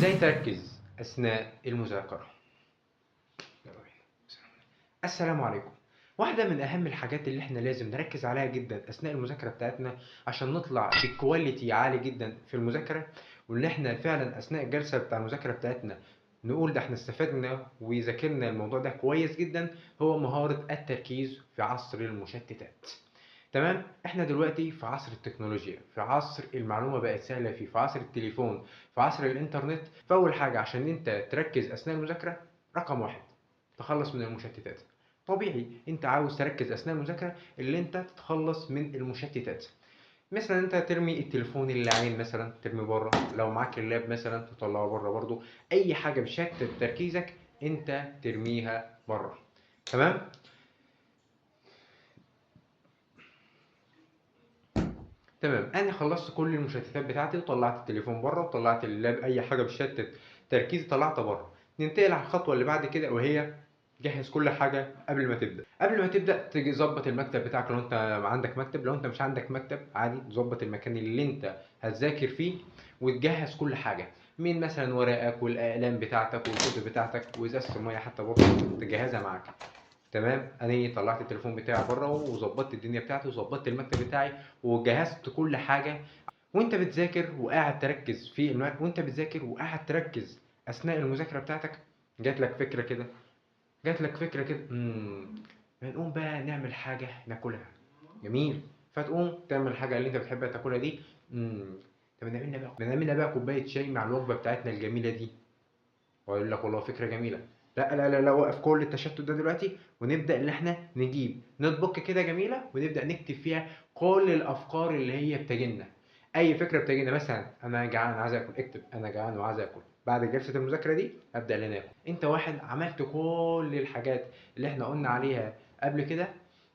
ازاي تركز اثناء المذاكرة؟ يلا بينا. السلام عليكم. واحدة من اهم الحاجات اللي احنا لازم نركز عليها جدا اثناء المذاكرة بتاعتنا عشان نطلع ب quality عالي جدا في المذاكرة، وان احنا فعلا اثناء الجلسة بتاع المذاكرة بتاعتنا نقول ده احنا استفدنا وذاكرنا الموضوع ده كويس جدا، هو مهارة التركيز في عصر المشتتات. تمام؟ احنا دلوقتي في عصر التكنولوجيا، في عصر المعلومة بقت سهلة فيه، في عصر التليفون، في عصر الانترنت. فاول حاجة عشان انت تركز اثناء المذاكرة، رقم واحد، تخلص من المشتتات. طبيعي انت عاوز تركز اثناء المذاكرة اللي انت تتخلص من المشتتات. مثلا انت ترمي التليفون اللعين مثلا، ترمي بره، لو معاك ال lap مثلا تطلعه بره برضو، اي حاجة بتشتت تركيزك انت ترميها بره. تمام؟ تمام، انا خلصت كل المشتتات بتاعتي وطلعت التليفون بره وطلعت ال lap، اي حاجة بتشتت تركيزي طلعتها بره. ننتقل على الخطوة اللي بعد كده، وهي جهز كل حاجة قبل ما تبدا. قبل ما تبدا تظبط المكتب بتاعك لو انت عندك مكتب، لو انت مش عندك مكتب عادي تظبط المكان اللي انت هتذاكر فيه وتجهز كل حاجة، من مثلا ورقك والاقلام بتاعتك والكتب بتاعتك وازازه المية حتى برضه تجهزها معاك. تمام؟ انا طلعت التليفون بتاعي بره وظبطت الدنيا بتاعتي وظبطت المكتب بتاعي وجهزت كل حاجة. وانت بتذاكر وقاعد تركز في وانت بتذاكر وقاعد تركز اثناء المذاكرة بتاعتك، جات لك فكرة كده، جات لك فكرة كده، نقوم بقى نعمل حاجة ناكلها. جميل. فتقوم تعمل الحاجة اللي انت بتحبها تاكلها دي. طب نعمل لنا بقى كوباية شاي مع الوجبة بتاعتنا الجميلة دي. واقول لك والله فكرة جميلة. لا لا لا لا، وقف كل التشتت ده دلوقتي، ونبدا ان احنا نجيب notebook كده جميلة ونبدا نكتب فيها كل الافكار اللي هي بتجيلنا. اي فكرة بتجيلنا، مثلا انا جعان عايز اكل، اكتب انا جعان وعايز اكل. بعد جلسه المذاكرة دي ابدا ان انا اكل. انت واحد عملت كل الحاجات اللي احنا قلنا عليها قبل كده،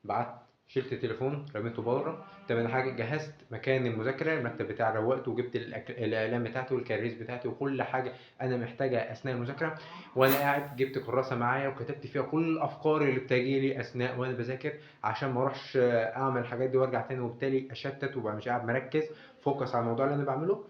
بعت شلت التليفون رميته بره. طب انا حاجة جهزت مكان المذاكرة، المكتب بتاعي روقته وجبت الاقلام بتاعته والكراريس بتاعتي وكل حاجة انا محتاجها اثناء المذاكرة. وانا قاعد جبت كراسة معايا وكتبت فيها كل الافكار اللي بتجيلي اثناء وانا بذاكر، عشان ما اروحش اعمل الحاجات دي وارجع تاني وبالتالي اشتت وابقى مش قاعد مركز focus على الموضوع اللي انا بعمله.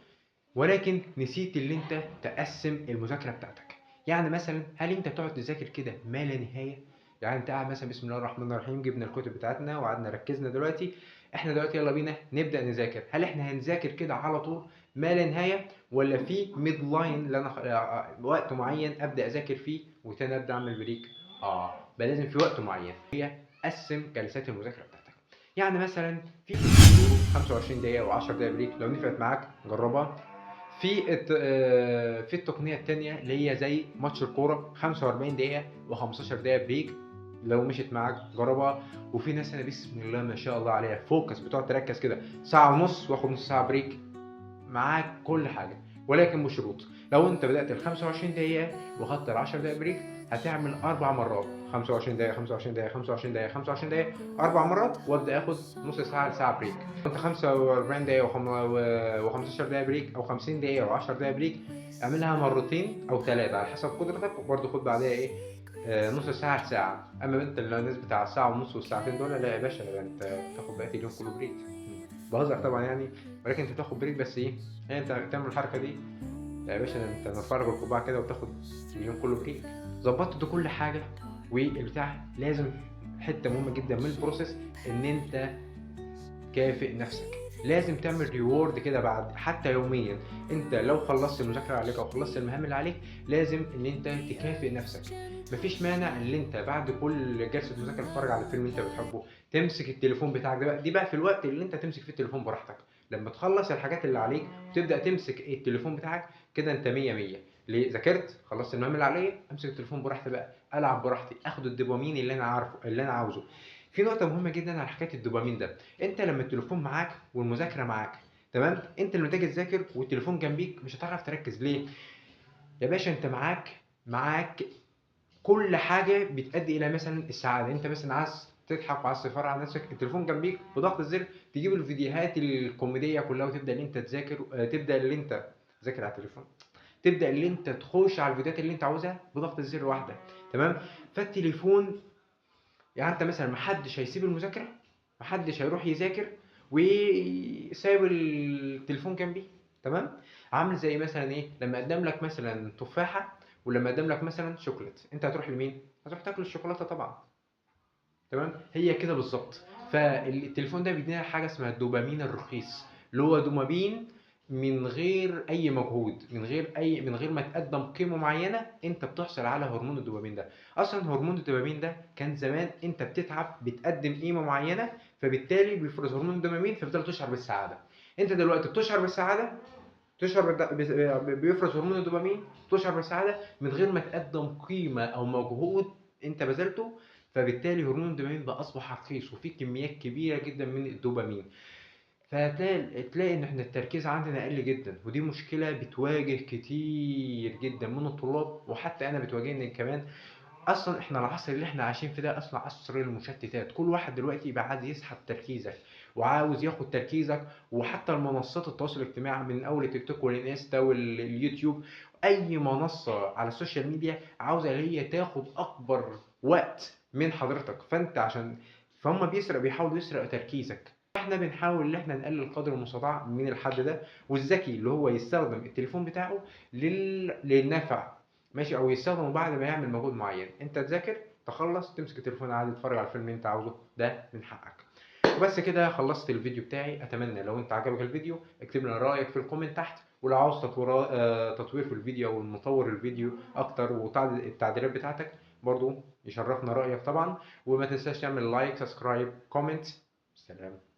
ولكن نسيت اللي انت تقسم المذاكرة بتاعتك. يعني مثلا هل انت بتقعد تذاكر كده ما لا نهاية؟ يعني انت قاعد مثلا بسم الله الرحمن الرحيم، جبنا الكتب بتاعتنا وقعدنا ركزنا دلوقتي، احنا دلوقتي يلا بينا نبدا نذاكر. هل احنا هنذاكر كده على طول ما لا نهاية، ولا في deadline اللي انا وقت معين ابدا اذاكر فيه وتاني ابدا اعمل break؟ بقى لازم في وقت معين. هي قسم جلسات المذاكرة بتاعتك. يعني مثلا في 25 دقيقة و10 دقائق break، لو نفعت معاك جربها. في التقنية الثانية اللي هي زي ماتش الكورة، 45 دقيقة و15 دقيقة break، لو مشيت معاك جربها. وفي ناس انا بسم الله ما شاء الله عليها focus، بتقعد تركز كده ساعة ونص واخد نص ساعة break، معاك كل حاجة، ولكن بشروط. لو انت بدات ال 25 دقيقة وخدت ال 10 دقائق break، هتعمل 4 مرات 25 دقيقة 25 دقيقة 25 دقيقة 25 دقيقة 4 مرات، وابدا اخد نص ساعة لساعة break. انت 45 دقيقة و15 دقيقة break، او 50 دقيقة و10 دقائق break، اعملها مرتين او 3 على حسب قدرتك، وبرده خد بعدها ايه نص ساعة لساعة. اما انت اللي الناس بتاع ساعة ونص والساعتين دول، لا يا باشا، ده انت بتاخد بقية اليوم كله break. بهزر طبعا يعني، ولكن انت بتاخد break بس ايه، هي انت بتعمل الحركة دي، لا يا باشا ده انت مرفع لك القبعة كده وبتاخد اليوم كله break. ظبطت كل حاجة والبتاع. لازم حتة مهمة جدا من ال process ان انت كافئ نفسك، لازم تعمل reward كده بعد حتى يوميا. انت لو خلصت المذاكرة عليك او خلصت المهام اللي عليك، لازم ان انت تكافئ نفسك. مفيش مانع ان انت بعد كل جلسه مذاكرة تتفرج على فيلم انت بتحبه، تمسك التليفون بتاعك ده بقى، دي بقى في الوقت اللي انت تمسك فيه التليفون براحتك. لما تخلص الحاجات اللي عليك وتبدا تمسك التليفون بتاعك كده، انت 100 100. ليه؟ ذاكرت، خلصت المهام اللي عليا، امسك التليفون براحتي بقى، العب براحتي، اخد الدوبامين اللي انا عارفه اللي انا عاوزه. في نقطة مهمة جدا على حكاية الدوبامين ده، انت لما التليفون معاك والمذاكرة معاك، تمام، انت لما تيجي تذاكر والتليفون جنبيك مش هتعرف تركز. ليه؟ يا باشا انت معاك كل حاجة بتؤدي الى مثلا السعادة. انت مثلا عايز تضحك وعايز تفرح على نفسك، التليفون جنبيك بضغط الزر تجيب الفيديوهات الكوميدية كلها وتبدأ ان انت تذاكر، تبدأ اللي انت تذاكر على التليفون، تبدأ اللي انت تخش على الفيديوهات اللي انت عاوزها بضغط الزر واحدة. تمام؟ فالتليفون يعني انت مثلا محدش هيسيب المذاكرة، محدش هيروح يذاكر وسايب التليفون جنبيه. تمام؟ عامل زي مثلا ايه؟ لما اقدم لك مثلا تفاحة ولما اقدم لك مثلا شوكليت، انت هتروح لمين؟ هتروح تاكل الشوكولاتة طبعا. تمام؟ هي كده بالظبط. فالتليفون ده بيدينا حاجة اسمها الدوبامين الرخيص، اللي هو دوبامين من غير اي مجهود، من غير ما تقدم قيمة معينة، انت بتحصل على هرمون الدوبامين ده. اصلا هرمون الدوبامين ده كان زمان انت بتتعب، بتقدم قيمة معينة، فبالتالي بيفرز هرمون الدوبامين، فبالتالي تشعر بالسعادة. انت دلوقتي بتشعر بالسعادة، بيفرز هرمون الدوبامين، تشعر بالسعادة من غير ما تقدم قيمة او مجهود انت بذلته، فبالتالي هرمون الدوبامين بقى اصبح رخيص وفيه كميات كبيرة جدا من الدوبامين. فتلاقي ان احنا التركيز عندنا قل جدا، ودي مشكلة بتواجه كتير جدا من الطلاب، وحتى انا بتواجهني كمان. اصلا احنا العصر اللي احنا عايشين فيه ده اصلا عصر المشتتات، كل واحد دلوقتي بقى عايز يسحب تركيزك وعاوز ياخد تركيزك، وحتى المنصات التواصل الاجتماعي من اول التيك توك والانستا واليوتيوب، اي منصة على ال social media عاوزه هي تاخد اكبر وقت من حضرتك، فانت عشان فهم بيحاولوا يسرقوا تركيزك. احنا بنحاول ان احنا نقلل قدر المستطاع من الحد ده، والذكي اللي هو يستخدم التليفون بتاعه للنفع، ماشي، او يستخدمه بعد ما يعمل مجهود معين. انت تذاكر، تخلص، تمسك التليفون عادي تتفرج على الفيلم اللي انت عاوزه، ده من حقك. وبس كده خلصت الفيديو بتاعي. اتمنى لو انت عجبك الفيديو اكتب لنا رايك في ال comment تحت، ولو عاوز تطوير في الفيديو او نطور الفيديو اكتر والتعديلات بتاعتك برضو يشرفنا رايك طبعا. وما تنساش تعمل like، subscribe، comment. سلام.